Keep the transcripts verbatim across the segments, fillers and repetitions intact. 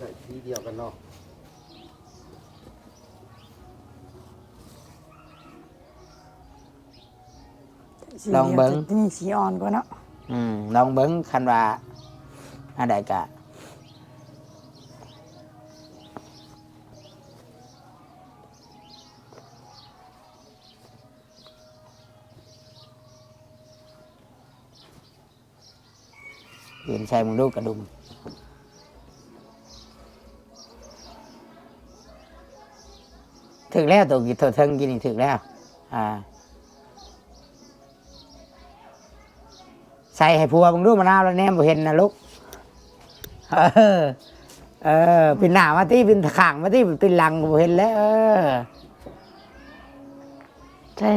ได้สีเดียวกันเนาะ ลองเบิ่ง นี่สีอ่อนกว่าเนาะ อืม ลองเบิ่ง คันว่าอันใดกะ เปลี่ยนใส่มึงดูกระดุม ถือแล้ว ตัวกี่ตัวเทิงกี่นี่ถือแล้ว อ่า ใส่ให้ผัวมึงดูมะนาวแล้วแนมบ่เห็นนะลูก เออ เออ เป็นหน้ามาที่เป็นข้างมาที่เป็นหลังบ่เห็นแล้ว เออ ใช่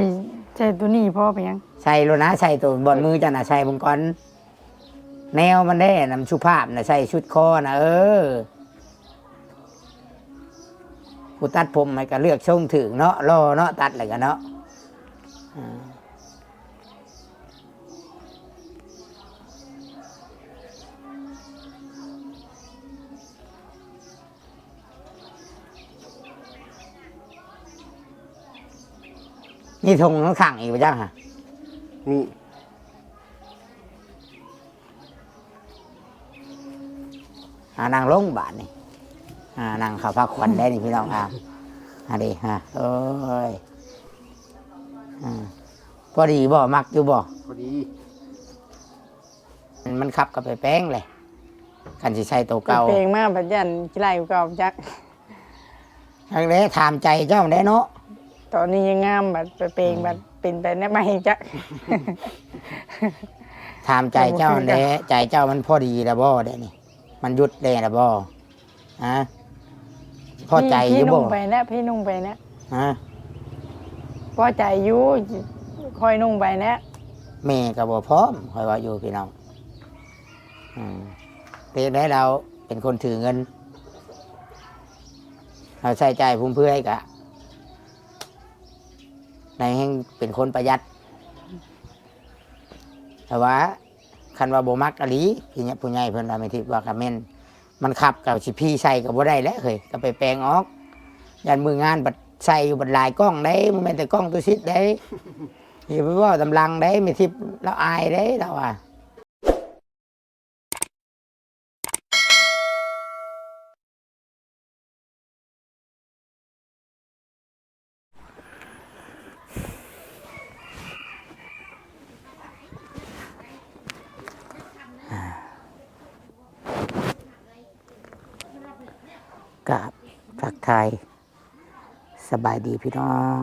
ใช่ตัวนี้พ่อไปยัง ใส่โลดนะ ใส่ตัวบอนมือจ้ะนะ ใส่เบิ่งก่อน แนวมันแด้นำสุภาพนะ ใส่ชุดคอนะ เออ ผู้ตัดผมมันก็เลือกทรงถือเนาะ รอเนาะ ตัดแล้วก็เนาะ อ่า นี่ทงข้างๆอีกบ่จังฮะ นี่ อ่า นั่งลงบาดนี่ อ่า นั่งเข้าพักผ่อนได้นี่พี่น้อง อ่า อันนี้ฮะ โอ้ย อ่า พอดีบ่ มักอยู่บ่ พอดี มัน มันขับกับไปแปลงเลย คันสิใส่ตัวเก่า เพลงมาบัดยันขี้ไล่เก่าจัก อันนี้ถามใจเจ้าได้เนาะ ตอนนี้ยังงามบัดไปเพลงบัดเป็นไปแนวใหม่จัก ถามใจเจ้าแหละ ใจเจ้ามันพอดีแล้วบ่เด้นี่ มันหยุดได้แล้วบ่ ฮะ พอใจอยู่ พี่ บ่ นุ่งไปนะพี่นุ่งไปนะ ฮะ พอใจอยู่คอยนุ่งไปนะ แม่ก็บ่พร้อม ข้อยว่าอยู่พี่น้อง อืม เป็นได้เราเป็นคนถือเงิน เราใช้จ่ายฟุ่มเฟือยกะ ในแห่งเป็นคนประหยัด แต่ว่า คันว่าบ่มักอีหลี พี่เนี่ย ผู้ใหญ่เพิ่นว่า แม่ทิพย์ว่ากะแม่น มันขับกับสิพี่ใส่ก็บ่ได้แล้วเฮ้ย ก็ไปแปลงออก ย่านมืองานบัดใส่อยู่บัดหลายกล้องได้ บ่แม่นแต่กล้องตุสิทธิ์ได้ อย่าไปเว้าตำลังได้ แม่ทิพย์ลาวอายได้ลาวว่า กราบทักทาย สบายดีพี่น้อง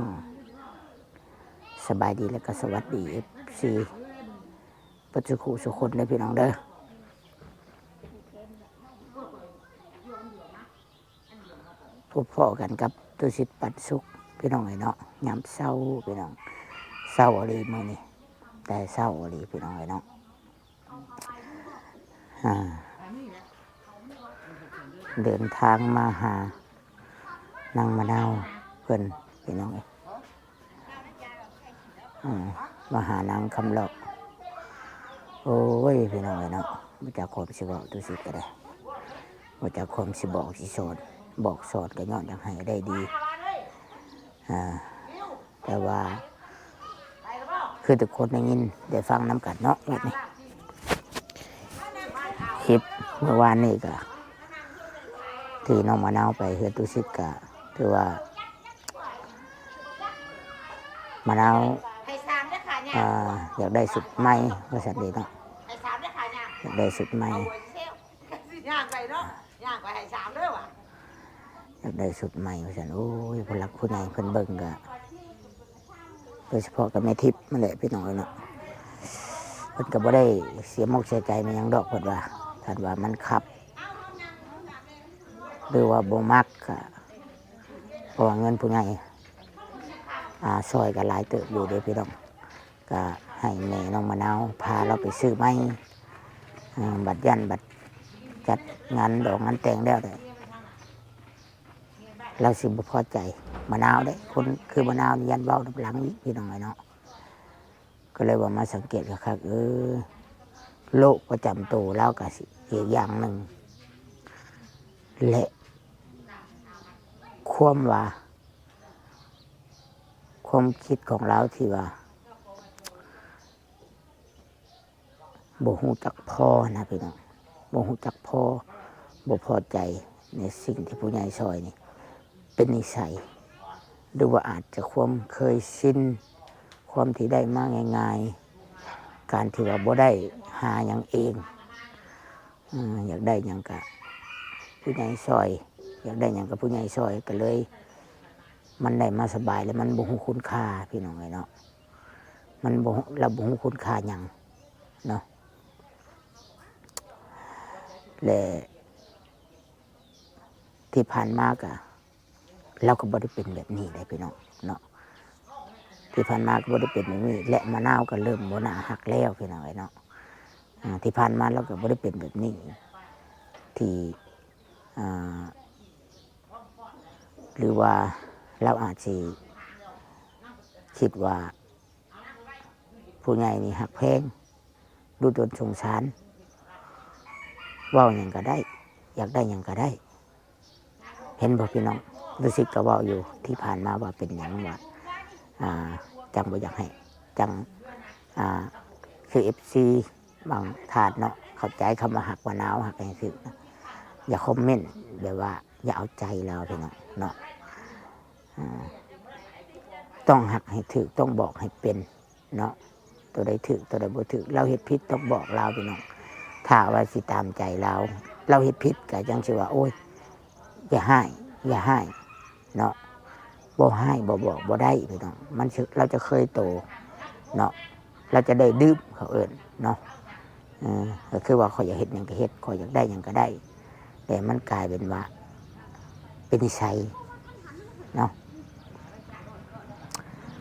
สบายดีแล้วก็สวัสดี เอฟซี เบิดสุขุสุคนเด้อพี่น้องเด้อ พบพ้อกันกับตุสิทธิ์ปันสุข พี่น้องเอ้ยเนาะ ยามเช้าพี่น้อง เช้าอีหลีมื้อนี้ แต่เช้าอีหลีพี่น้องเอ้ยเนาะ อ่า เดินทางมาหานางมะนาวเพิ่นพี่น้องเอ้ย อ่า มาหานางคำเลาะ โอ้ย พี่น้องเอ้ยเนาะ บ่จักความสิเว้าตุสิทธิ์ก็ได้ บ่จักความสิบอกสิสอน บอกสอนก็ย้อนอยากให้ได้ดี อ่า แต่ว่า คือทุกคนได้ยินได้ฟังนำกันเนาะ บัดนี้ คลิปเมื่อวานนี้ก็ ที่น้องมะนาวไปเฮือนตุสิทธิ์ก็ถือว่า มะนาว ให้สามเด้อค่ะเนี่ย อ่า อยากได้ชุดใหม่ว่าซั่นเด้เนาะ ให้สามเด้อค่ะเนี่ย อยากได้ชุดใหม่ เอาไว้เซลลย่างไปเนาะย่างไปให้สามเด้อว่ะ อยากได้ชุดใหม่ว่าซั่น โอ้ย ผู้หลักผู้ใหญ่เพิ่นเบิ่งก็ โดยเฉพาะกับแม่ทิพย์นั่นแหละพี่น้องเอ้ยเนาะ เพิ่นก็บ่ได้เสียมกเสียใจมาหยังดอก เพิ่นว่า ท่านว่ามันคับ หรือว่าบ่มักก็ เพราะว่าเงินผู้ใหญ่ อ่า ซอยก็หลายเติบอยู่เด้พี่น้อง ก็ให้แม่น้องมะนาวพาเราไปซื้อใหม่ อ่า บัดยันบัดจัดงานดองงานแต่งแล้วเด้ เราสิบ่พอใจมะนาวเด้ คนคือมะนาวนี่ยันเว้านำหลังอีกพี่น้องเอ้ยเนาะ ก็เลยว่ามาสังเกตคักๆ เออ โรคประจำตัวเราก็สิอีกอย่างหนึ่ง และความว่า ความคิดของลาวที่ว่า บ่ฮู้จักพอนะพี่น้อง บ่ฮู้จักพอ บ่พอใจในสิ่งที่ผู้ใหญ่ซอยนี่เป็นนิสัย หรือว่าอาจจะความเคยชิน ความที่ได้มาง่ายๆ การที่ว่าบ่ได้หาหยังเอง อืม อยากได้หยังกะผู้ใหญ่ซอย อยากได้หยังกะผู้ใหญ่ซอย ก็เลย มันได้มาสบายแล้วมันบ่ฮู้คุณค่าพี่น้องเอ้ยเนาะ มันบ่ฮู้ ลาวบ่ฮู้คุณค่าหยังเนาะ และที่ผ่านมากะ ลาวก็บ่ได้เป็นแบบนี้เด้พี่น้องเนาะ ที่ผ่านมาก็บ่ได้เป็นแบบนี้ และมะนาวก็เริ่มบ่น่าฮักแล้วพี่น้องเอ้ยเนาะ อ่า ที่ผ่านมาลาวก็บ่ได้เป็นแบบนี้ ที่ อ่า หรือว่าลาวอาจสิคิดว่า ผู้ใหญ่นี่ฮักแพง ดูตนสงสาร เว้าหยังก็ได้ อยากได้หยังก็ได้ เห็นบ่พี่น้อง รู้สึกก็เว้าอยู่ที่ผ่านมาว่าเป็นหยังว่า อ่า จั่งบ่อยากให้ จั่ง อ่า คือ เอฟซี บางท่านเนาะ เข้าใจคำว่าฮักมะนาว ฮักจั่งซี้นะ อย่าคอมเมนต์แบบว่าอย่าเอาใจลาวพี่น้องเนาะ อ่า ต้องฮักให้ถูก ต้องบอกให้เป็นเนาะ ตัวใดถูก ตัวใดบ่ถูก ลาวเฮ็ดผิดต้องบอกลาวพี่น้อง ถ้าว่าสิตามใจลาว ลาวเฮ็ดผิดก็จั่งสิว่า โอ้ย อย่าฮ้าย อย่าฮ้ายเนาะ บ่ฮ้าย บ่บอก บ่ได้พี่น้อง มันสิ ลาวจะเคยโตเนาะ ลาวจะได้ดื่ม เขาเอิ้นเนาะ เออ ก็คือว่าข้อยอยากเฮ็ดหยังก็เฮ็ด ข้อยอยากได้หยังก็ได้ แต่มันกลายเป็นว่า เป็นนิสัยเนาะ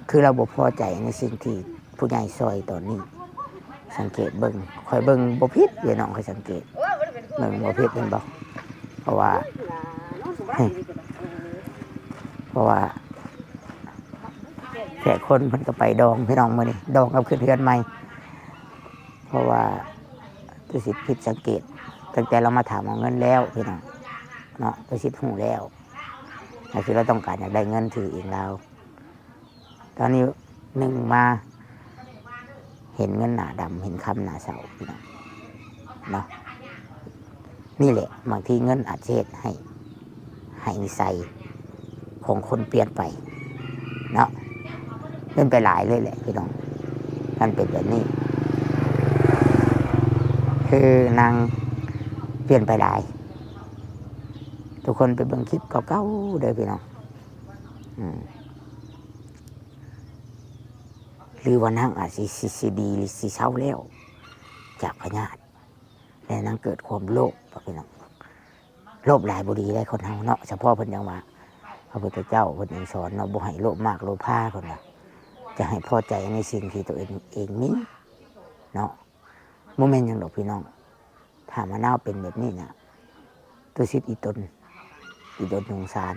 คือลาวบ่พอใจในสิ่งที่ผู้ใหญ่ซอยตอนนี้ สังเกตเบิ่ง ข้อยเบิ่งบ่ผิดเด้น้อง ข้อยสังเกต เบิ่งบ่ผิดเห็นบ่ เพราะว่า เพราะว่า แขกคนเพิ่นก็ไปดองพี่น้องมื้อนี้ ดองกับขึ้นเฮือนใหม่ เพราะว่าตุสิตผิดสังเกต ตั้งแต่ลาวมาถามเอาเงินแล้วพี่น้องเนาะ ตุสิตฮู้แล้ว ก็คือลาวต้องการอยากได้เงินถือเองลาว ตอนนี้หนึ่งมา เห็นเงินหน้าดำ เห็นคำหน้าเศร้าพี่น้องเนาะ นี่แหละ บางทีเงินอาจสิเฮ็ดให้ ให้นิสัยของคนเปลี่ยนไปเนาะ เป็นไปหลายเลยแหละพี่น้อง มันเป็นแบบนี้ คือนางเปลี่ยนไปหลาย ทุกคนไปเบิ่งคลิปเก่าๆเด้อพี่น้อง อืม หรือว่านางอาจสิ สิ สิดี หรือสิเซาแล้ว จากพยาธิ และนางเกิดความโลภบ่พี่น้อง โลภหลายบ่ดีเด้คนเฮาเนาะ เฉพาะเพิ่นจั่งว่า พระพุทธเจ้าเพิ่นยังสอนเนาะ บ่ให้โลภมากโลภาเพิ่นว่า จะให้พอใจในสิ่งที่ตัวเอง เองมีเนาะ บ่แม่นหยังดอกพี่น้อง ถ้ามะนาวเป็นแบบนี้น่ะ ตุสิตอีตน อีตนสงสาร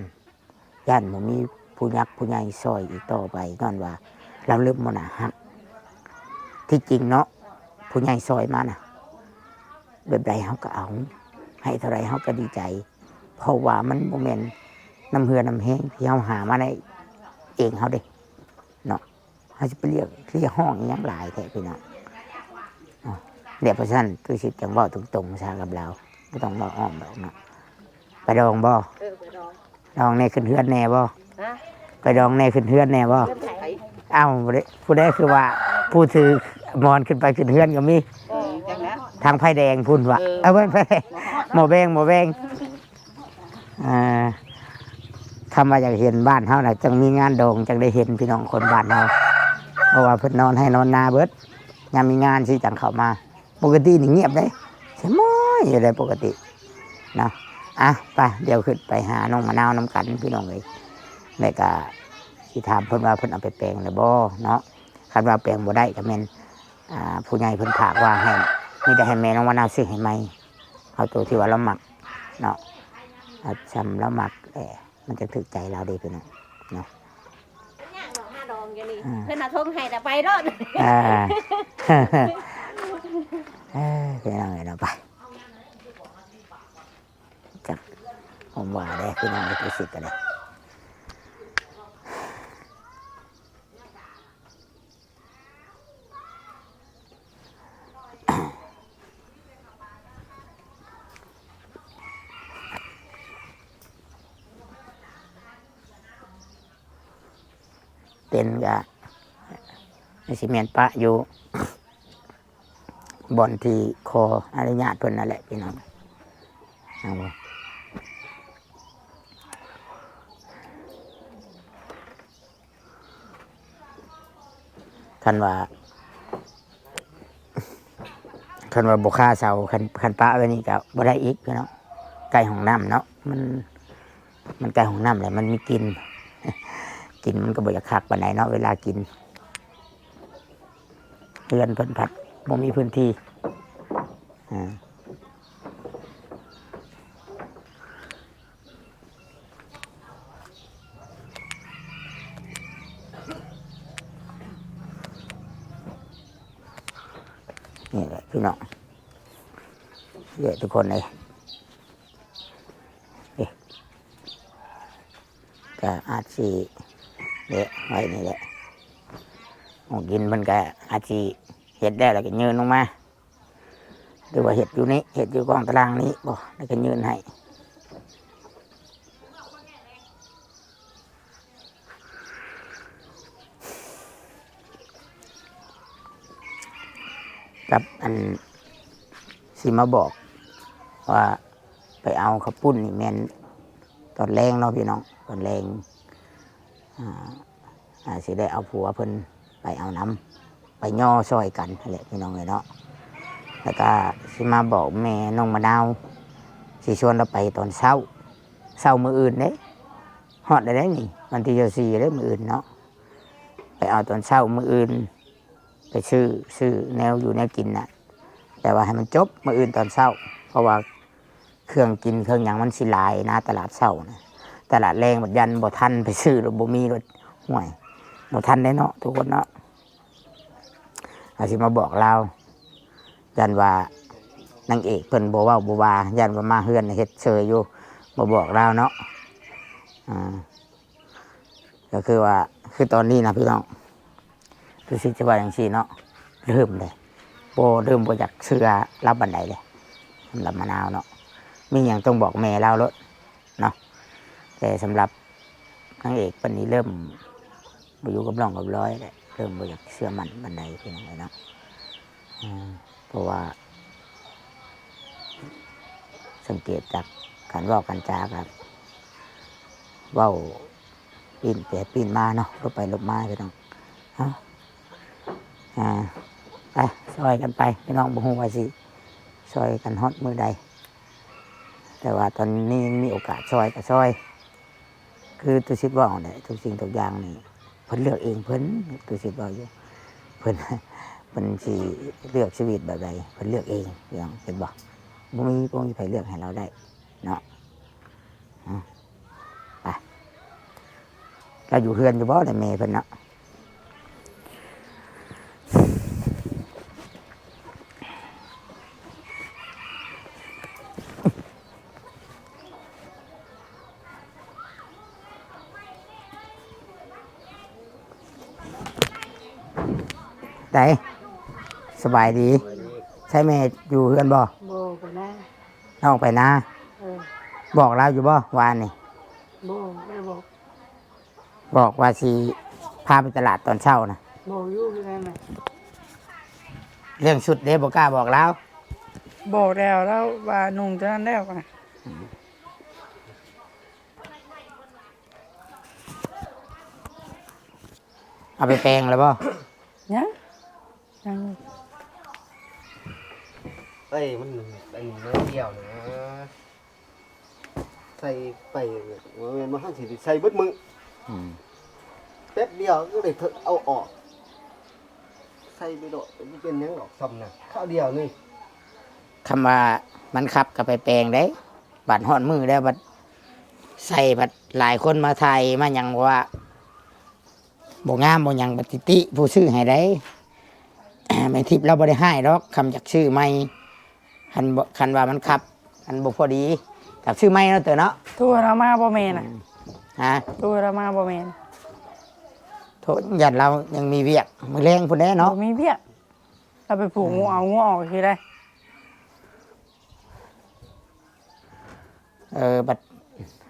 ย้านบ่มีผู้หลักผู้ใหญ่ซอยอีกต่อไป ย้อนว่าลาวเริ่มบ่น่าฮัก ที่จริงเนาะ ผู้ใหญ่ซอยมาน่ะ แบบใดเฮาก็เอา ให้เท่าใดเฮาก็ดีใจ เพราะว่ามันบ่แม่นน้ำเหือน้ำแฮงที่เฮาหามาได้เองเฮาเด้เนาะ เฮาสิไปเรียก เรียกฮ้องอีหยังหลายแท้พี่น้อง เอ้า เดี๋ยวเพราะฉะนั้นตุสิตจั่งเว้าตรงๆซะกับลาว บ่ต้องเว้าอ้อมดอกเนาะ ไปดองบ่ เออ ไปดอง ดองแหน่ขึ้นเฮือนแหน่บ่ ฮะ ไปดองแหน่ขึ้นเฮือนแหน่บ่ เฮือนไผ เอ้า ผู้ใด ผู้ใดคือว่า ผู้ถือหมอนขึ้นไปขึ้นเฮือนก็มี เออ จั่งแล้ว ทางไฟแดงพุ้นว่ะ เออ เอาไว้ไฟแดง หมอแบง หมอแบง อ่า คำว่าอยากเห็นบ้านเฮาน่ะ จั่งมีงานดอง จั่งได้เห็นพี่น้องคนบ้านเฮา เพราะว่าเพิ่นนอนไฮ่นอนนาเบิด ยามมีงานสิจั่งเข้ามา ปกตินี่เงียบเด้ สมอยอยู่ได้ปกติเนาะ อ่ะ ไป เดี๋ยวขึ้นไปหาน้องมะนาวนำกันพี่น้องเอ้ย แล้วก็สิถามเพิ่นว่าเพิ่นเอาไปแปลงแล้วบ่เนาะ คันว่าแปลงบ่ได้ก็แม่น อ่า ผู้ใหญ่เพิ่นฝากว่าให้ มีแต่ให้แม่น้องมะนาวซื้อให้ใหม่ เอาตัวที่ว่าลาวมักเนาะ เอาซ่ำลาวมัก เอ้ มันจะถูกใจลาวเด้พี่น้องเนาะ ย่างดอกมาดองอยู่นี่ อ่า เพิ่นเอาทงให้แต่ไปโลด อ่า เออพี่น้องเอ้ยเนาะ ไป จัก ผมว่าเด้พี่น้องเอ้ย ตุสิตก็ได้ เต็นท์ก็สิแม่นปะอยู่ บ่อนที่ขออนุญาตเพิ่นนั่นแหละพี่น้อง เอาบ่ คันว่า คันว่าบ่คาเสา คัน คันปะไว้นี่ก็บ่ได้อีกพี่น้อง ใกล้ห้องน้ำเนาะ มัน มันใกล้ห้องน้ำแหละ มันมีกลิ่น กลิ่นมันก็บ่อยากคักปานใดเนาะ เวลากิน เฮือนเพิ่นพัดบ่มีพื้นที่ อ่า นี่แหละพี่น้อง เยอะทุกคนเลย เอ๊ะ ก็อาจสิเละไว้นี่แหละ ของกินมันก็อาจสิเฮ็ดได้แล้วก็ยื่นลงมา หรือว่าเฮ็ดอยู่นี่ เฮ็ดอยู่กองตารางนี้บ่ แล้วก็ยื่นให้ กับอันสิมาบอกว่าไปเอาข้าวปุ้นนี่แม่นตอนแลงเนาะพี่น้อง ตอนแลง อ่า อาจสิได้เอาผัวเพิ่นไปเอานำ ไปย่อซอยกันนั่นแหละพี่น้องเอ้ยเนาะ แล้วก็สิมาบอกแม่น้องมะนาว สิชวนเราไปตอนเช้า เช้ามื้ออื่นเด้ ฮอดแล้วเด้นี่ วันที่ยี่สิบสี่เด้มื้ออื่นเนาะ ไปเอาตอนเช้ามื้ออื่น ไปซื้อ ซื้อแนวอยู่แนวกินน่ะ แต่ว่าให้มันจบมื้ออื่นตอนเช้า เพราะว่าเครื่องกินเครื่องหยังมันสิหลายนะ ตลาดเช้านะ ตลาดแลงบัดยันบ่ทันไปซื้อ แล้วบ่มีรถ ห่วย บ่ทันได้เนาะทุกคนเนาะ อาจสิมาบอกลาว ยันว่านางเอกเพิ่นบ่เว้าบ่ว่า ยันว่ามาเฮือนเฮ็ดเซยอยู่ บ่บอกลาวเนาะ อ่า ก็คือว่า คือตอนนี้นะพี่น้อง คือสิจะว่าจั่งซี้เนาะ เริ่มเลย บ่ เริ่มบ่อยากเชื่อลาวปานใดเลย สำหรับมะนาวเนาะ มีหยังต้องบอกแม่ลาวโลดเนาะ แต่สำหรับนางเอกเพิ่นนี่เริ่มบ่อยู่กับร่องกับรอยแล้ว เริ่มบ่อยากเชื่อมั่นปานใดพี่น้องเอ้ยเนาะ อ่า เพราะว่า สังเกตจากการเว้าการจาครับ เว้าปิ้นไปปิ้นมาเนาะ ลบไปลบมาพี่น้อง เอ้า อ่า ไป ซอยกันไป พี่น้อง บ่ฮู้ว่าสิซอยกันฮอดมื้อใด แต่ว่าตอนนี้ยังมีโอกาสซอยก็ซอย คือตุสิตเว้าแหละ ทุกสิ่งทุกอย่างนี่ เพิ่นเลือกเองเพิ่น ตุสิตเว้าอยู่ เพิ่น เพิ่นสิเลือกชีวิตแบบใด เพิ่นเลือกเอง พี่น้อง เห็นบ่ บ่มี บ่มีไผเลือกให้เราได้เนาะ อ่ะ ไป เราอยู่เฮือนอยู่บ่ล่ะแม่เพิ่นเนาะ ได สบายดี ใช่แม่อยู่เฮือนบ่ บ่ ไปนา น้องไปนา เออ บอกลาวอยู่บ่วานนี่ บ่ บ่ได้บอก บอกว่าสิพาไปตลาดตอนเช้านะ บอกอยู่คือกันน่ะ เรื่องชุดเด้บ่กล้าบอกลาว บอกแล้ว แล้วว่านุ่งเท่านั้นแล้วอะ เอาไปแปรงแล้วบ่ ยัง ยัง เอ้ย มัน อันนี้น้อยเดียวนะ ใส่ไปเนี่ย ว่าแม่นบ่ทันสิได้ใส่เบิดมื้อ อืม แป๊บเดียวก็ได้เอาออก ใส่ไปโลด บ่เป็นหยังดอกซ่ำนะ คราวเดียวนี่ คำว่ามันคับก็ไปแปรงเด้ บัดฮอดมื้อแล้ว บัดใส่ บัดหลายคนมาถ่ายมาหยังว่า บ่งามบ่หยัง บัดติติผู้ซื้อให้ได้ แม่ทิพย์เราบ่ได้ฮ้ายดอก คำอยากซื้อใหม่ คันบ่ คันว่ามันคับ มันบ่พอดี ตักซื้อใหม่เนาะเต๋อเนาะ โทรหาลาวมาบ่แม่นน่ะ ฮะ โทรหาลาวมาบ่แม่น โทร ย่านลาวยังมีเวียกมื้อแลงพุ้นแหละเนาะ บ่มีเวียก ลาวไปผูก อืม งัวเอางัวออกคือได้ เออบัด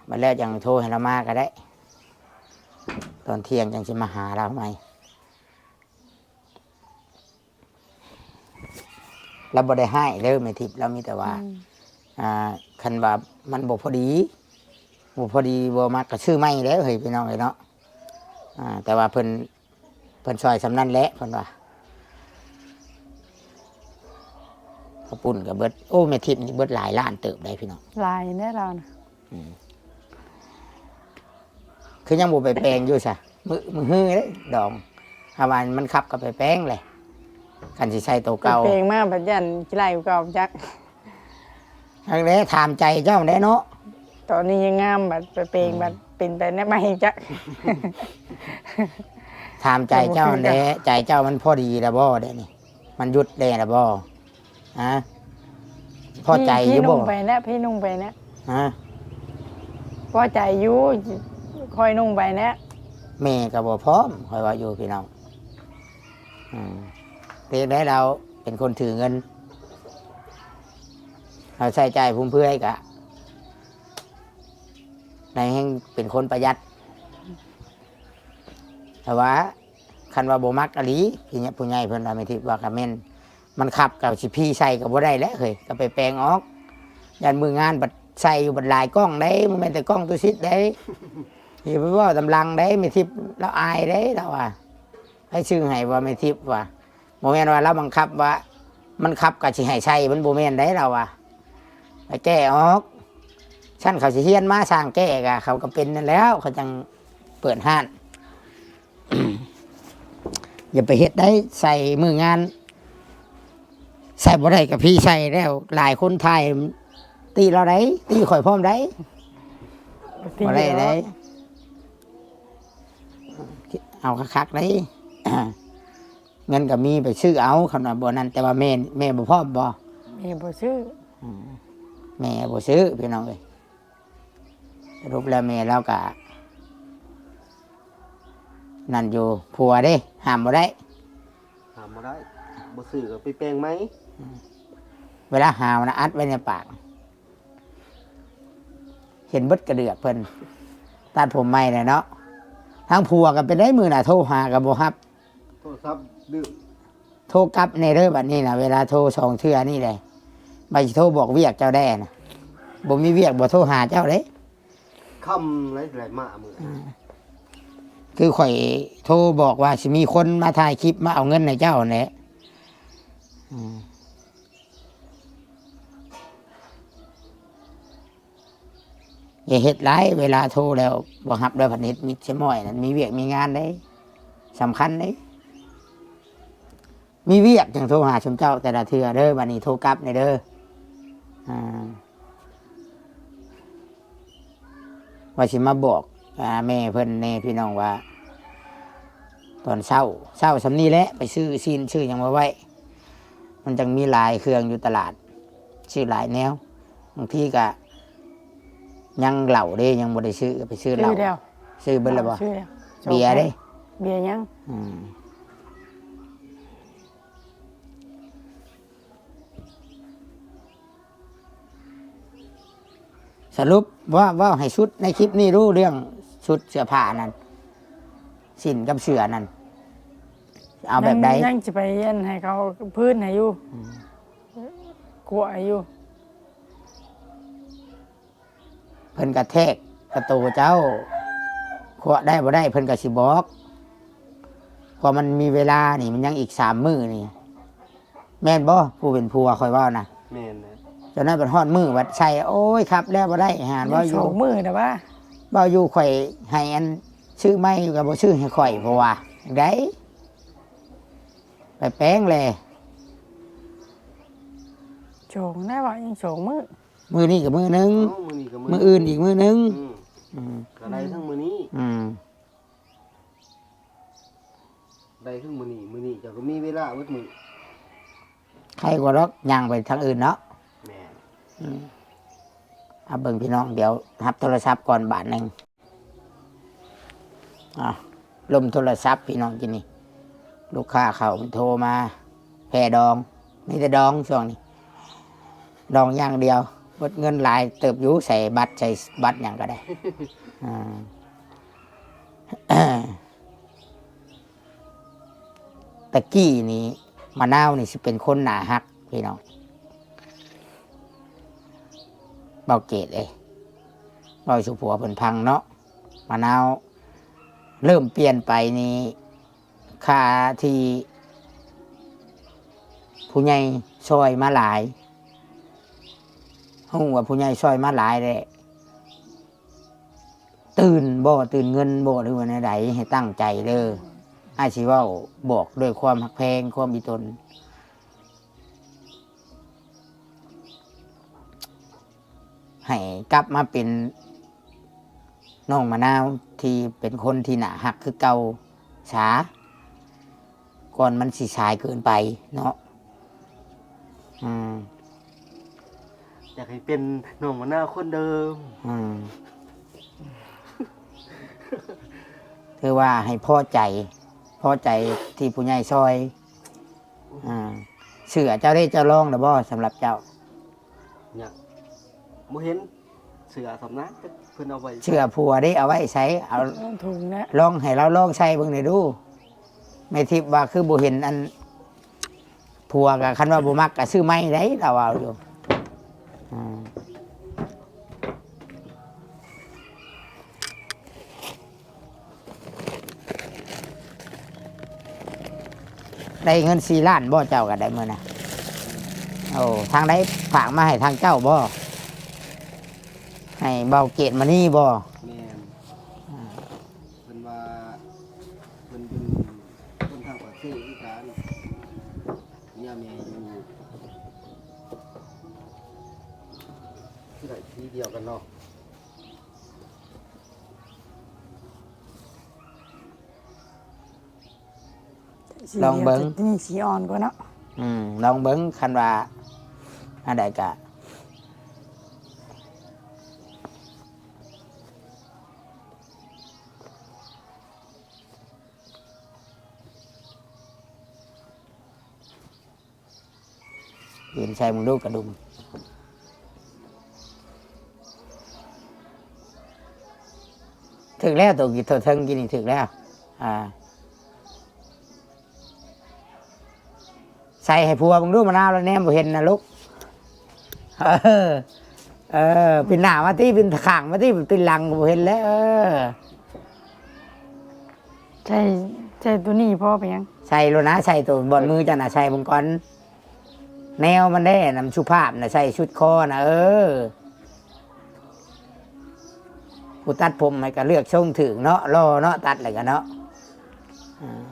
บัดแล้วจั่งโทรให้ลาวมาก็ได้ ตอนเที่ยงจั่งสิมาหาลาวใหม่ ลาวบ่ได้ฮ้ายเด้อแม่ทิพย์ ลาวมีแต่ว่า อืม อ่า คันว่ามันบ่พอดี บ่พอดีบ่มักก็ซื้อใหม่แล้วเฮ้ยพี่น้องเอ้ยเนาะ อ่า แต่ว่าเพิ่น เพิ่นซ่อยส่ำนั้นแหละเพิ่นว่า ข้าวปุ้นก็เบิด โอ้แม่ทิพย์นี่เบิดหลายล้านเติบได้พี่น้อง หลายแน่ลาวน่ะ อืม คือยังบ่ไปแปลงอยู่ซะ มื้อ มื้อฮื้อเด้ดอง ถ้าว่ามันคับก็ไปแปลงเลย คันสิใส่โตเก่า ไปแปลงมาบัดย่านขี้ไล่กว่าเก่าจัก ทั้งนี้ถามใจเจ้าได้เนาะ ตอนนี้ยังงามบัดไปแปลง อืม บัดเป็นไปได้ไหมจัก ถามใจเจ้าแน่ ใจเจ้ามันพอดีแล้วบ่เด้นี่ มันหยุดแน่แล้วบ่ ฮะ พอใจอยู่ พี่ บ่ นุ่งไปแล้วพี่นุ่งไปแล้ว ฮะ พอใจอยู่ค่อยนุ่งไปแล้ว แม่ก็บ่พร้อม ข้อยว่าอยู่พี่น้อง อืม เรียกได้เราเป็นคนถือเงิน เราใช้จ่ายฟุ่มเฟือยกะ ในแห่งเป็นคนประหยัด แต่ว่า คันว่าบ่มักอีหลี พี่เนี่ย ผู้ใหญ่เพิ่นว่าแม่ทิพย์ว่าก็แม่น มันคับก็สิพีใส่ก็บ่ได้แล้วเฮ้ย ก็ไปแปลงออก ย่านมื้องานบัดใส่อยู่บัดหลายกล้องเด้ บ่แม่นแต่กล้องตุสิตเด้ อย่าไปเว้าตำลังเด้ แม่ทิพย์ลาวอายเด้ ลาวว่า ให้ชื่อให้ว่าแม่ทิพย์ว่า บ่แม่นว่าลาวบังคับว่า มันคับก็สิให้ใส่ มันบ่แม่นเด้ ลาวว่า ไปแก้ออก ซั่นเขาสิเฮียนมาสร้างแก้กะ เขาก็เป็นนั่นแล้ว เขาจั่งเปิดฮ้าน อย่าไปเฮ็ดได้ ใส่มื้องาน ใส่บ่ได้ก็พีใส่แล้ว หลายคนถ่าย ติลาวได้ ติข้อยพร้อมได้ บ่ได้ได้ เอาคักๆได้ เงินก็มีไปซื้อเอา คันว่าบ่นั่น แต่ว่าแม่ แม่บ่พร้อมบ่ แม่บ่ซื้อ อืม แม่บ่ซื้อพี่น้องเอ้ย สรุปแล้วแม่ลาวก็ นั่นอยู่ ผัวเด้ ห้ามบ่ได้ ห้ามบ่ได้ บ่ซื้อก็ไปแปลงใหม่ เวลาหาวนะอัดไว้ในปาก เห็นเบิดกระเดือกเพิ่น ตัดผมใหม่เลยเนาะ ทั้งผัวก็เป็นได้มื้อน่ะ โทรหาก็บ่รับ โทรศัพท์ดื้อ โทรกลับแน่เด้อบัดนี้นะ เวลาโทรสองเทื่อนี่แหละ บัดสิโทรบอกเวียกเจ้าแด่นะ บ่มีเวียกบ่โทรหาเจ้าเด้ ค่ำหลายๆมามื้อ คือข่อยโทรบอกว่าสิมีคนมาถ่ายคลิปมาเอาเงินให้เจ้านั่นแหละ อืม อย่าเฮ็ดหลาย เวลาโทรแล้วบ่รับ แล้วพันเฮ็ดมิดเสียม้อยนั่น มีเวียกมีงานเด้ สำคัญเด้ มีเวียกจั่งโทรหาซุมเจ้าแต่ละเทื่อเด้อ บัดนี้โทรกลับแน่เด้อ อ่า ว่าสิมาบอก อ่า แม่เพิ่นแน่พี่น้องว่า ตอนเช้า เช้าส่ำนี้แหละ ไปซื้อซีนซื้อหยังมาไว้ มันจั่งมีหลายเครื่องอยู่ตลาด ซื้อหลายแนว บางทีก็ยังเหล้าเด้ ยังบ่ได้ซื้อ ไปซื้อเหล้า ซื้อแล้ว ซื้อเบิดแล้วบ่ ซื้อแล้ว เบียร์เด้ เบียร์ยัง อืม สรุปว่า เว้าให้สุดในคลิปนี้รู้เรื่องชุดเสื้อผ้านั่น สิ้นกับเสื้อนั่น เอาแบบใด ยังยังสิไปอันให้เขาพื้นให้อยู่ อืม กลัวอยู่ เพิ่นกระแทกกระโตเจ้า ขวะได้บ่ได้เพิ่นก็สิบอก เพราะมันมีเวลานี่ มันยังอีกสามมื้อนี่ แม่นบ่ ผู้เป็นผัวข่อยเว้านะ แม่นนะ จนนั้นเป็นฮอดมื้อวัดใส่ โอ้ย ครับ แล้วบ่ได้ หาน ยัง เว้าอ ส ยู่ องมื้อนะว่า เว้าอยู่ข่อยให้อันซื้อใหม่ก็บ่ซื้อให้ข่อย เพราะว่าได้ ไปแปลงแล สองได้ว่ายังสองมื้อ มื้อนี้ก็มื้อหนึง เอ้ามื้อนี้ก็ มื้ออื่นอีกมื้อหนึง อืม อืม ก็ได้ทั้งมื้อนี้ อืม ได้ทั้งมื้อนี้ มื้อนี้เจ้าก็มีเวลาเบิดมื้อ ใครกว่าดอกย่างไปทางอื่นเนาะ แม่น อืม เอาเบิ่งพี่น้อง เดี๋ยวรับโทรศัพท์ก่อนบาทหนึ่ง อ่ะ ลมโทรศัพท์พี่น้องกินนี่ ลูกค้าเขาโทรมา แพดอง มีแต่ดองช่วงนี้ ดองอย่างเดียว เบิดเงินหลายเติบอยู่ ใส่บัตร ใส่บัตรหยังก็ได้ อ่า ตะกี้นี่ มะนาวนี่สิเป็นคนหน้าฮักพี่น้อง เบาเกตเอ้ย เว้าสู่ผัวเพิ่นฟังเนาะ มะนาวเริ่มเปลี่ยนไปนี่ ค่าที่ผู้ใหญ่ซอยมาหลาย ฮู้ว่าผู้ใหญ่ซอยมาหลายแหละ ตื่นบ่ ตื่นเงินบ่ หรือว่าแนวใด ให้ตั้งใจเด้อ อ้ายสิเว้าบอกด้วยความฮักแพง ความอีตน ให้กลับมาเป็นน้องมะนาวที่เป็นคนที่น่าฮักคือเก่าซะ ก่อนมันสิสายเกินไปเนาะ อืม อยากให้เป็นน้องมะนาวคนเดิม อืม ถือว่าให้พอใจ พอใจที่ผู้ใหญ่ซอย อ่า เสื้อเจ้าได้เจ้าลองหรือบ่ สำหรับเจ้า เนี่ย บ่เห็นเสื้อสำนัก เพิ่นเอาไว้ เสื้อผัวได้เอาไว้ใส่ เอา เอาถุงนะ ลองให้เราลองใส่เบิ่งหน่อยดู แม่ทิพย์ว่าคือบ่เห็นอัน ผัวก็คันว่าบ่มักก็ซื้อใหม่ได้ เราเอาอยู่ อ่า ได้เงินสี่ล้านบ่ เจ้าก็ได้มื้อนะ โอ้ ทางใดฝากมาให้ทางเจ้าบ่ ให้เบาเกตมานี่บ่ แม่น อ่า เพิ่นว่า เพิ่นเป็นคนทางปากเซคือกัน เนี่ยแม่อยู่ ที่ไหนที่เดียวกันเนาะ สี ลองเบิ่ง นี่สีอ่อนกว่าเนาะ อืม ลองเบิ่ง คันว่าอันใดกะ ยืนใส่มึงดูกระดุม ถึกแล้ว ตัวกี่ตัวเทิงกินนี่ถึกแล้ว อ่า ใส่ให้ผัวมึงดู มะนาวแล้วแนมบ่เห็นนะลูก เออ เออ เป็นหน้ามาติ เป็นข้างมาติ เป็นหลังก็บ่เห็นแล้ว เออ ใส่ ใส่ตัวนี้พอไปยัง ใส่โลดนะ ใส่ตัวบอนมือเจ้านะ ใส่เบิ่งก่อน แนวมันได้นำสุภาพนะ ใส่ชุดคอนะ เออ ผู้ตัดผมให้ก็เลือกทรงถึกเนาะ หล่อเนาะ ตัดแล้วก็เนาะ อ่า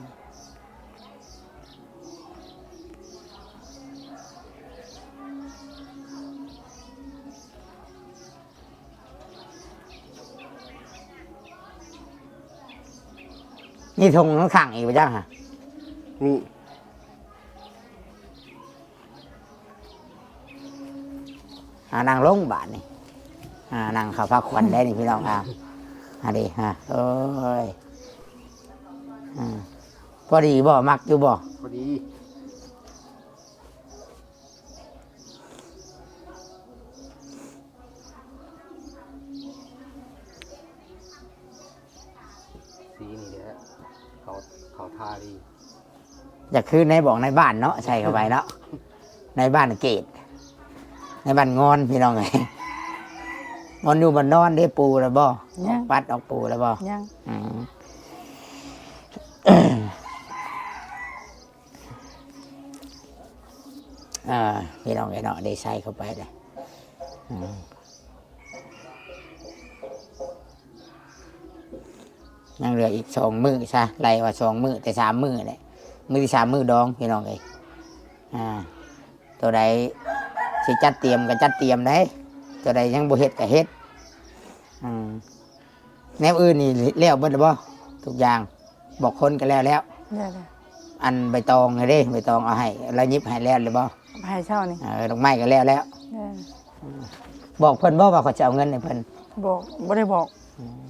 มีถุงข้างๆอีกบ่จ๊ะฮะ มี อ่า นั่งลงบาดนี่ อ่า นั่งเข้าพักผ่อนได้นี่พี่น้อง อ่า อ่า ดี อ่า โอ้ย อ่า พอดีบ่ มักอยู่บ่ พอดี สีนี่แหละ เขา เขาทาดี อยากคือในบอกในบ้านเนาะ ใส่เข้าไปเนาะ ในบ้านเกต ในบ้านงอนพี่น้องเอ้ย งอนอยู่บ้านนอนได้ปูแล้วบ่ ยัง ปัดออกปูแล้วบ่ ยัง อืม อ่า พี่น้องเอ้ยเนาะ ได้ใส่เข้าไปเลย อืม ยังเหลืออีกสองมื้อซะ ไล่ว่าสองมื้อ แต่สามมื้อแหละ มื้อที่สามมื้อดองพี่น้องเอ้ย อ่า ตัวใดสิจัดเตรียมก็จัดเตรียมได้ ตัวใดยังบ่เฮ็ดก็เฮ็ด อืม แนวอื่นนี่แล้วเบิดแล้วบ่ ทุกอย่าง บอกคนก็แล้วแล้ว แล้วแล้ว อันใบตองน่ะเด้ ใบตองเอาให้ แล้วหยิบให้แล้วหรือบ่ ให้เช้านี่ เออ ดอกไม้ก็แล้วแล้ว เออ อืม บอกเพิ่นบ่ว่าข้อยสิเอาเงินให้เพิ่น บอก บ่ได้บอก อืม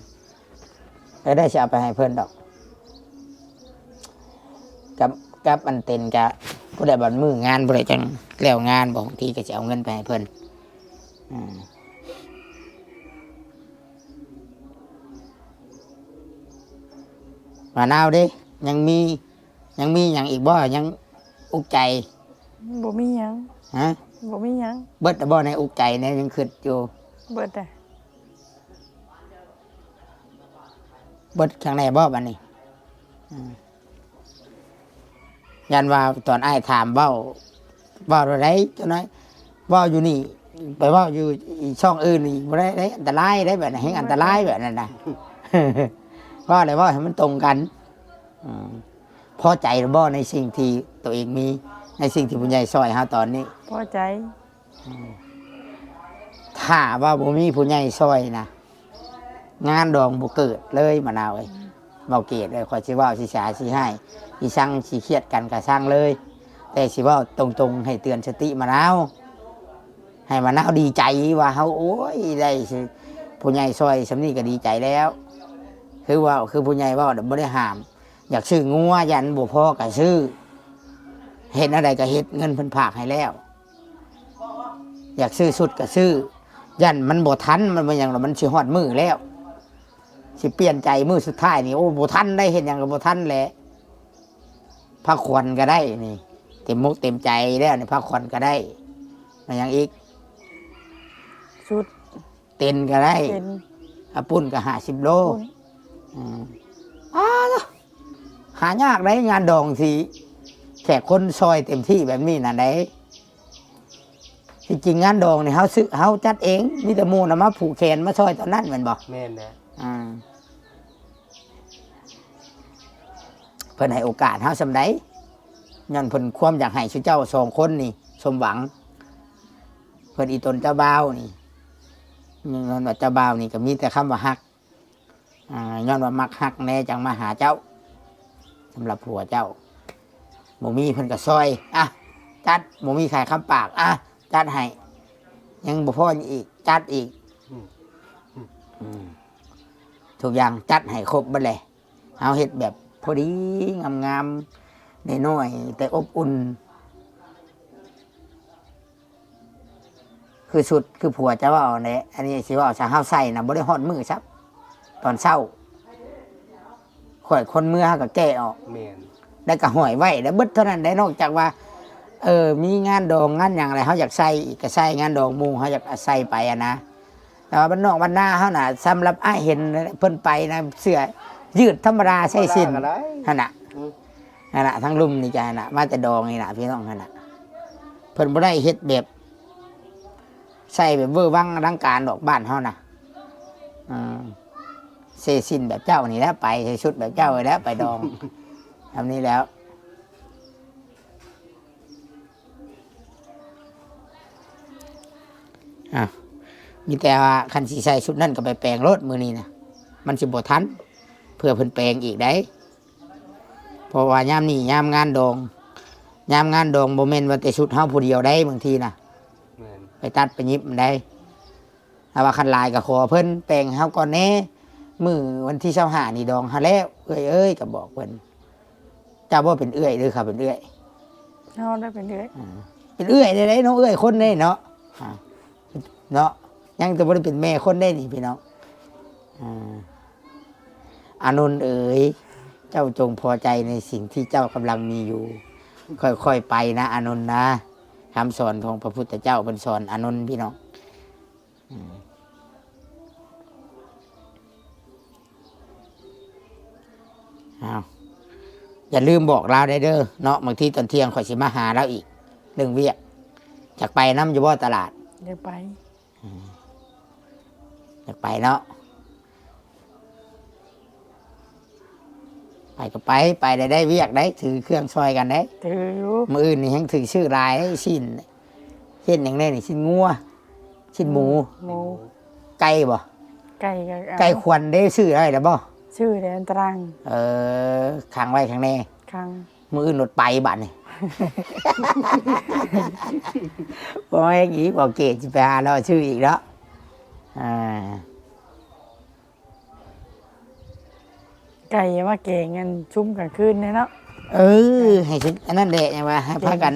เออ ได้สิเอาไปให้เพิ่นดอก กับ กับอันเต็นกะ ผู้ใดบัดมื้องาน ผู้ใดจั่งแล้วงาน บางทีก็สิเอาเงินไปให้เพิ่น อืม มะนาวเด้ ยังมี ยังมีหยังอีกบ่ ยังอุกใจ บ่มีหยัง ฮะ บ่มีหยัง เบิดแล้วบ่ในอุกใจเนี่ย ยังคิดอยู่ เบิดอะ เบิดข้างในบ่บัดนี้ อืม ย้านว่าตอนอ้ายถามเว้า เว้าเท่าใดจักหน่อย เว้าอยู่นี่ ไปเว้าอยู่อีกช่องอื่นอีกบ่ได้เด้ อันตรายเด้ แบบนั้น แฮงอันตรายแบบนั้นนะ เว้าแล้วเว้าให้มันตรงกัน อืม พอใจหรือบ่ในสิ่งที่ตัวเองมี ในสิ่งที่ผู้ใหญ่ซ่อยเฮาตอนนี้ พอใจ อืม ถ้าว่าบ่มีผู้ใหญ่ซ่อยนะ งานดองบ่เกิดเลย มะนาวเอ้ย เว้าเกดเอ้ย ข้อยสิเว้าสิสาสิให้ สิซังสิเครียดกันก็ซังเลย แต่สิเว้าตรงๆ ให้เตือนสติมะนาว ให้มะนาวดีใจว่าเฮา โอ้ย ได้สิ ผู้ใหญ่ซ่อยส่ำนี้ก็ดีใจแล้ว คือเว้า คือผู้ใหญ่เว้าน่ะบ่ได้ห้าม อยากซื้องัว ย้านบ่พอก็ซื้อ เฮ็ดแนวใดก็เฮ็ด เงินเพิ่นฝากให้แล้ว อยากซื้อชุดก็ซื้อ ย้านมันบ่ทัน มันบ่หยังดอก มันสิฮอดมื้อแล้ว สิเปลี่ยนใจมื้อสุดท้ายนี่ โอ้ บ่ทันได้ เฮ็ดหยังก็บ่ทันแหละ พักผ่อนก็ได้นี่ เต็มมกเต็มใจแล้วนี่ พักผ่อนก็ได้ มาหยังอีก ชุด เต็นก็ได้ เต็น อาปุ้นก็ห้าสิบโล ปุ้น อืม อ้า หายากได้งานดองที่แขกคนซ่อยเต็มที่แบบนี้น่ะได้ ที่จริงงานดองนี่เฮาซื้อ เฮาจัดเอง มีแต่หมู่น่ะมาผูกแขนมาซ่อยตอนนั้นแม่นบ่ แม่นนะ อ่า เพิ่นให้โอกาสเฮาส่ำใด ย้อนเพิ่นความอยากให้ซุเจ้าสองคนนี่สมหวัง เพิ่นอีตนเจ้าบ่าวนี่ ย้อนว่าเจ้าบ่าวนี่ก็มีแต่คำว่าฮัก อ่า ย้อนว่ามักฮักแน่จั่งมาหาเจ้า สำหรับผัวเจ้า บ่มีเพิ่นก็ซ่อย อ่ะ จัด บ่มีขายคำปาก อ่ะ จัดให้ ยังบ่พออีก จัดอีก อืม อืม ทุกอย่างจัดให้ครบเบิดเลย เฮาเฮ็ดแบบพอดีงามๆ น้อยๆ แต่อบอุ่น คือชุด คือผัวจะเว้าแหละ อันนี้สิเว้าซะ เฮาใส่น่ะบ่ได้ฮอดมื้อซับ ตอนเช้า ข่อยคนเมือเฮาก็แกะออก แม่น แล้วก็ห้อยไว้ แล้วเบิดเท่านั้นได้ นอกจากว่า เออ มีงานดองงานหยังอะไร เฮาอยากใส่อีกก็ใส่ งานดองหมู่เฮาอยากใส่ไปอะนะ แต่ว่าบ้านนอกบ้านนาเฮาน่ะ สำหรับอ้ายเห็นเพิ่นไปนะ เสื้อยืดธรรมดาใส่สิ้น ธรรมดาก็ได้ หั่นน่ะ อืม หั่นน่ะ ทั้งลุ่มนี่จ้ะ หั่นน่ะ มาแต่ดองนี่น่ะ พี่น้อง หั่นน่ะ เพิ่นบ่ได้เฮ็ดแบบ ใส่แบบเวอร์วังอลังการดอกบ้านเฮาน่ะ อ่า ใส่สิ้นแบบเจ้านี่แหละไป ใส่ชุดแบบเจ้านี่แหละไปดอง ทำนี้แล้ว อ่ะ มีแต่ว่าคันสิใส่ชุดนั้นก็ไปแปลงโลดมื้อนี้นะ มันสิบ่ทัน เพื่อเพิ่นแปลงอีกได้ เพราะว่ายามนี้ยามงานดอง ยามงานดองบ่แม่นว่าแต่ชุดเฮาผู้เดียวได้บางทีนะ แม่น ไปตัดไปหยิบมันได้ ถ้าว่าคันหลายก็ขอเพิ่นแปลงให้เฮาก่อนแหน่ มื้อวันที่ซาวห้านี่ดองหาแล้ว เอื้อยเอ้ย ก็บอกเพิ่น เจ้าบ่เป็นเอื้อยเด้อ เขาเป็นเอื้อย เฮาได้เป็นเอื้อย อ่า เป็นเอื้อยได้เนาะ เอื้อยคนได้เนาะ อ่า เนาะ ยังแต่บ่ได้เป็นแม่คนได้นี่พี่น้อง อ่า อานนท์เอ๋ย เจ้าจงพอใจในสิ่งที่เจ้ากำลังมีอยู่ ค่อยๆไปนะ อานนท์นะ คำสอนของพระพุทธเจ้าเพิ่นสอนอานนท์พี่น้อง อืม อ้าว อย่าลืมบอกลาวได้เด้อเนาะ บางทีตอนเที่ยงข้อยสิมาหาลาวอีก เรื่องเวียก อยากไปนำอยู่บ่ตลาด อยากไป อืม อยากไปเนาะ ไปก็ไป ไปได้ ได้เวียกได้ ถือเครื่องซ่อยกันได้ ถืออยู่ มื้ออื่นนี่แฮงถือซื้อหลายได้ สิ้น เฮ็ดหยังแน่นี่ สิ้นงัว สิ้นหมู หมู ไก่บ่ ไก่ก็เอา ไก่ควันได้ ซื้อได้แล้วบ่ ซื้อได้ตาราง เออ ขังไว้ข้างใน ขัง มื้ออื่นโลดไปบัดนี่ บ่แม่นอีก บ่เกตสิไปหาเลาะซื้ออีกเนาะ อ่า ไก่มาแกงกันชุ่มกลางคืนเนี่ยเนาะ เออ ให้ซุมอันนั้นแหละยังว่าให้พากัน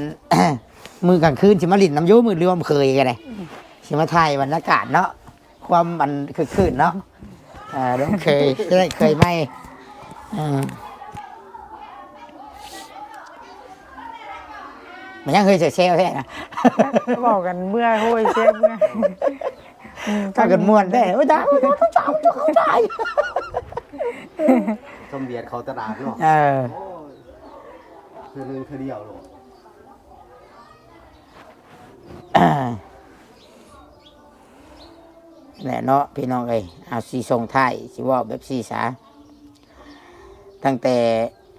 มื้อกลางคืนสิมาหลิ้นน้ำอยู่มื้อรวมเคยกันเลยสิมาถ่ายบรรยากาศเนาะ ความมันคือคืนเนาะ อ่า เรื่องเคย จะได้เคยไหมอ่า มันยังเคยเสียเซลแท้นะ บอกกันเมื่อโห้ยเชฟไงอืม พากันม่วนได้โอ้ยตายโอ้ยตายโอ้ยตายโอ้ยตาย สมเบียดเขาตลาดเนาะ เออ โอ้ยเธอหนึ่งเธอเดียวหรอ แหละเนาะพี่น้องเอ้ย เอาสีส่งท้ายสิเว่าแบบสีสา ตั้งแต่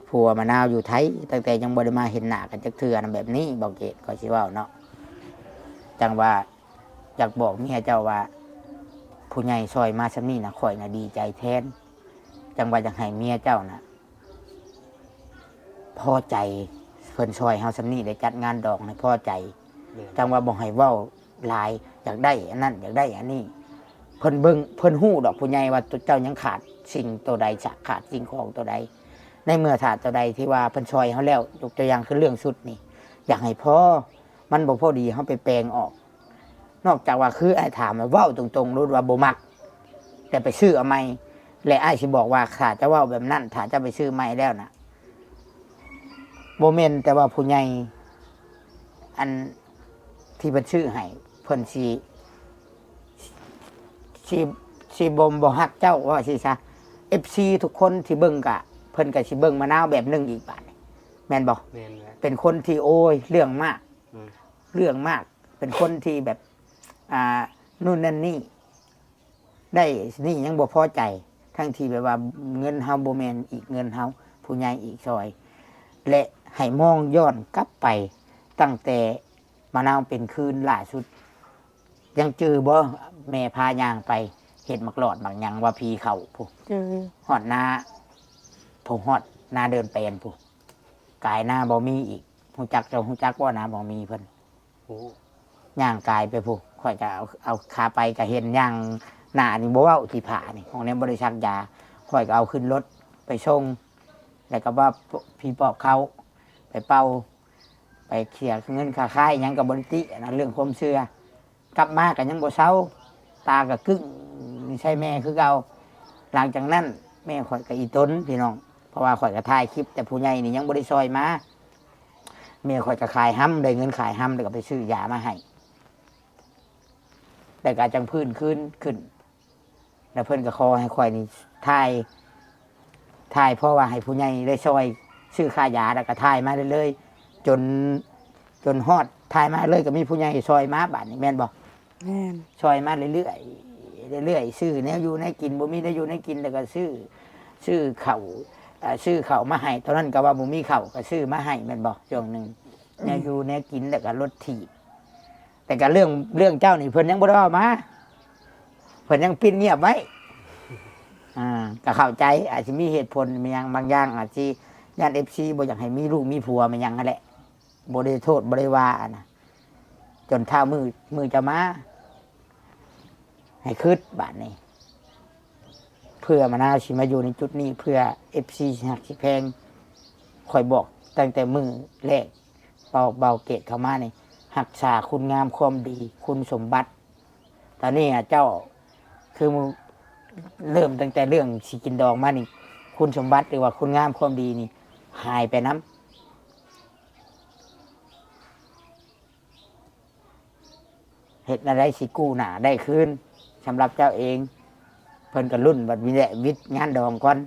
ผัวมะนาวอยู่ไทย ตั้งแต่ยังบ่ได้มาเห็นหน้ากันจักเทื่อนะแบบนี้บอกเกดก็สิเว่าเนาะ จังว่าอยากบอกเมียเจ้าว่า ผู้ใหญ่ซอยมาซำนี้นะข่อยนะดีใจแทน จังว่าอยากให้เมียเจ้านะพอใจเพิ่นซอยเฮาซำนี้ได้จัดงานดองให้พอใจ แม่น จังว่าบ่ให้เว้าหลายอยากได้อันนั้นอยากได้อันนี้ เพิ่นเบิ่งเพิ่นฮู้ดอกผู้ใหญ่ว่าตัวเจ้ายังขาดสิ่งตัวใดขาดสิ่งของตัวใด ในเมื่อถ้าตัวใดที่ว่าเพิ่นซอยเฮาแล้วยกตัวอย่างคือเรื่องชุดนี่ อยากให้พอมันบ่พอดีเฮาไปแปลงออก นอกจากว่าคืออ้ายถามว่าเว้าตรงๆโลดว่าบ่มัก แต่ไปซื้อเอาใหม่ และอ้ายสิบอกว่าถ้าจะเว้าแบบนั้น ถ้าจะไปซื้อใหม่แล้วนะบ่แม่นแต่ว่าผู้ใหญ่อันที่เพิ่นซื้อให้เพิ่นสิสิสิบ่บ่ฮักเจ้าว่าสิซะ เอฟซี ทุกคนที่เบิ่งกะเพิ่นก็สิเบิ่งมะนาวแบบหนึ่งอีกบาดนี้แม่นบ่ แม่นแหละ เป็นคนที่โอ้ยเรื่องมาก อืม เรื่องมาก เป็นคนที่แบบ อ่า นู่นนั่นนี่ ได้นี่ยังบ่พอใจ ทั้งที่แบบว่าเงินเฮาบ่แม่นอีกเงินเฮา ผู้ใหญ่อีกซอย และให้มองย้อนกลับไป ตั้งแต่มะนาวเป็นคืนล่าสุด ยังจื่อบ่ แม่พาย่างไปเฮ็ดหมากหลอดหมากหยังว่าผีเข้าพุ้น คือ ฮอดนาพุ้น ฮอดนาเดินแปนพุ้น กายนาบ่มีอีก ฮู้จัก เจ้าฮู้จักบ่ นาบ่มีเพิ่น โอ้ ย่างกายไปพุ้น ข่อยก็เอาเอาขาไปก็เห็นย่างหน้านี่บ่เว้าขี้ผานี่ ห้องนี้บ่ได้ซักยา ข่อยก็เอาขึ้นรถไปส่ง แล้วก็ว่าผีปอบเข้า ไปเป่า ไปเคลียร์เงินค่าขายหยังก็บ่ได้ตินะ เรื่องความเชื่อ กลับมาก็ยังบ่เซา ตาก็กึ้ง นี่ใช่แม่คือเก่า หลังจากนั้นแม่ข่อยก็อีตนพี่น้อง เพราะว่าข่อยก็ถ่ายคลิป แต่ผู้ใหญ่นี่ยังบ่ได้ซอยมา แม่ข่อยก็ขายหำ ได้เงินขายหำ แล้วก็ไปซื้อยามาให้ แล้วก็จังพื้นคืนขึ้น แล้วเพิ่นก็ขอให้ข่อยนี่ถ่าย ถ่ายเพราะว่าให้ผู้ใหญ่ได้ซอยซื้อค่ายา แล้วก็ถ่ายมาเรื่อยๆ จน จนฮอด ถ่ายมาเลยก็มีผู้ใหญ่ซอยมาบาดนี้แม่นบ่ แม่น ซอยมาเรื่อยๆ เรื่อยๆ ซื้อแนวอยู่แนวกิน บ่มีแนวอยู่แนวกิน แล้วก็ซื้อ ซื้อข้าว อ่า ซื้อข้าวมาให้ ตอนนั้นก็ว่าบ่มีข้าว ก็ซื้อมาให้แม่นบ่ ช่วงหนึ่ง แนวอยู่แนวกิน แล้วก็รถถีบ แต่ก็เรื่อง เรื่องเจ้านี่เพิ่นยังบ่ได้เว้ามา เพิ่นยังปิดเงียบไว้ อ่า ก็เข้าใจ อาจสิมีเหตุผลมีหยังบางอย่าง อาจสิย้าน เอฟซี บ่อยากให้มีลูกมีผัวมีหยังนั่นแหละ บ่ได้โทษบ่ได้ว่าอะนะ จนเท่ามื้อ มื้อจะมา ให้คิดบาดนี้ เพื่อมะนาวสิมาอยู่ในจุดนี้ เพื่อ เอฟซี สิฮักสิแพง ข่อยบอกตั้งแต่มื้อแรก เบา เบาเกตเข้ามานี่ รักษาคุณงามความดี คุณสมบัติ ตอนนี้อะเจ้า คือเริ่มตั้งแต่เรื่องสิกินดองมานี่ คุณสมบัติหรือว่าคุณงามความดีนี่ หายไปนำ เฮ็ดแนวใดสิกู้หน้าได้คืน สำหรับเจ้าเอง เพิ่นก็ลุ้นบัดนี้แหละ วิดงานดองก่อน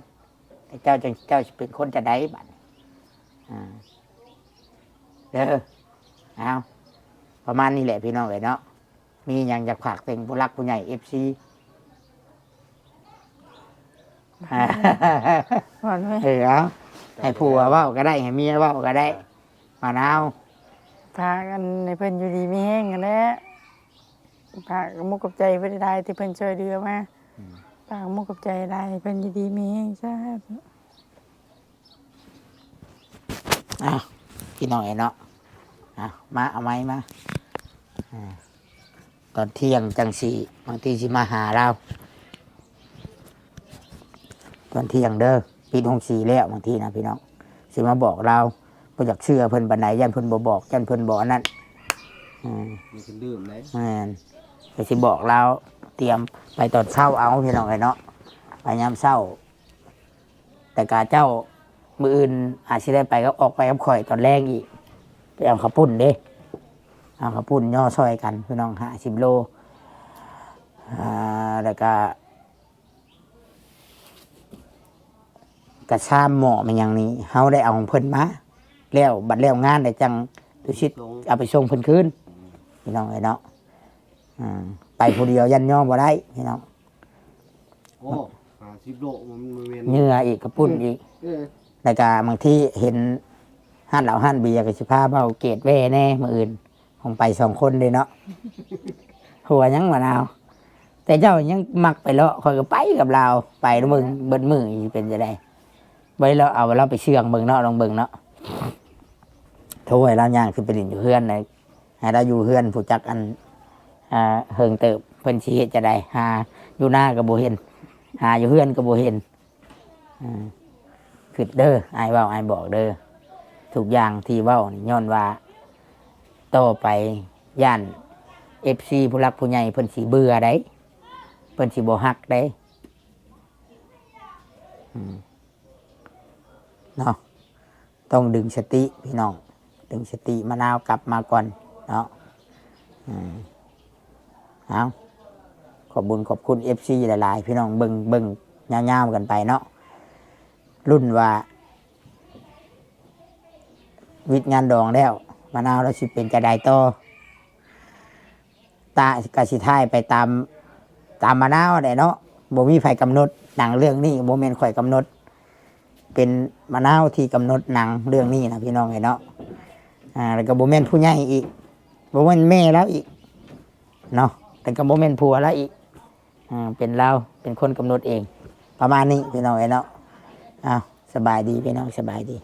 เจ้าจัง เจ้าสิเป็นคนจะใดบัดนี้ อ่า เด้อ เอา ประมาณนี้แหละพี่น้องเอ้ยเนาะ มีหยังอยากฝากถึงผู้หลักผู้ใหญ่ เอฟซี หวานไหม เออ เอา ให้ผัวเว้าก็ได้ ให้เมียเว้าก็ได้ มะนาว ฝากอันให้เพิ่นอยู่ดีมีแฮงนั่นแหละ ฝากมุกกับใจเพิ่นได้ที่เพิ่นช่วยเหลือมา อืม ฝากมุกกับใจได้ให้เพิ่นอยู่ดีมีแฮง สาธุ อ้าว พี่น้องเอ้ยเนาะ อ้าว มา เอาไม้มา อ่า ตอนเที่ยงจั่งสิ บางทีสิมาหาลาว ตอนเที่ยงเด้อ ปิดโฮงสีแล้ว บางทีนะพี่น้อง สิมาบอกลาว บ่อยากเชื่อเพิ่นปานใด ย่านเพิ่นบ่บอก ย่านเพิ่นบ่อันนั้น อืม มันคือลืมเลย แม่น ก็สิบอกลาว เตรียมไปตอนเช้าเอาพี่น้องเอ้ยเนาะ ไปยามเช้า แต่กาเจ้า มื้ออื่นอาจสิได้ไปก็ออกไปกับข่อยตอนแลงอีก ไปเอาข้าวปุ้นเด้ เอาข้าวปุ้นย่อซอยกันพี่น้อง ห้าสิบโล อ่า แล้วก็ กระชามหม้อมันหยังนี่ เฮาได้เอาของเพิ่นมา แล้วบัดแล้วงานได้จั่งตุสิตเอาไปส่งเพิ่นคืน พี่น้องเอ้ยเนาะ อ่า ไปผู้เดียวย่านย่อบ่ได้พี่น้อง โอ้ ห้าสิบโล มันมันแม่น เหงื่ออีก ข้าวปุ้นอีก เออ แล้วก็บางทีเห็นร้านเหล้าร้านเบียร์ก็สิพาเบาเกรดแว่แน่มื้ออื่น คงไปสองคนเลยเนาะ หัวยังมะนาว แต่เจ้ายังมักไปเลาะ ข่อยก็ไปกับลาว ไปเบิ่งเบิดมื้อสิเป็นจั่งใด ไว้ลาวเอาลาวไปเชื่องเบิ่งเนาะ ลองเบิ่งเนาะ โทรให้ลาวย่างขึ้นไปเล่นอยู่เฮือนเลย ให้ลาวอยู่เฮือนผู้จักอัน อ่า เฮิงเติบ เพิ่นสิเฮ็ดจั่งใด หาอยู่นาก็บ่เห็น หาอยู่เฮือนก็บ่เห็น อืม คิดเด้อ อ้ายเว้า อ้ายบอกเด้อ ทุกอย่างที่เว้านี่ย้อนว่า ต่อไปย่าน เอฟซี ผู้หลักผู้ใหญ่เพิ่นสิเบื่อได๋ เพิ่นสิบ่ฮักได๋ อืม เนาะ ต้องดึงสติพี่น้อง ดึงสติมะนาวกลับมาก่อนเนาะ อืม เอา ขอบบุญขอบคุณ เอฟซี หลายๆ พี่น้อง เบิ่ง เบิ่งยาวๆ กันไปเนาะ รุ่นว่า วิทย์งานดองแล้ว มะนาวลาวสิเป็นจั่งใดต่อ ตาก็สิถ่ายไปตาม ตามมะนาวแหละเนาะ บ่มีไผกำหนด หนังเรื่องนี้บ่แม่นข่อยกำหนด เป็นมะนาวที่กำหนดหนังเรื่องนี้นะพี่น้องเอ้ยเนาะ อ่า แล้วก็บ่แม่นผู้ใหญ่อีก บ่แม่นแม่ลาวอีก เนาะ แต่ก็บ่แม่นผัวลาวอีก อ่า เป็นลาว เป็นคนกำหนดเอง ประมาณนี้พี่น้องเอ้ยเนาะ อ้าว สบายดีพี่น้อง สบายดี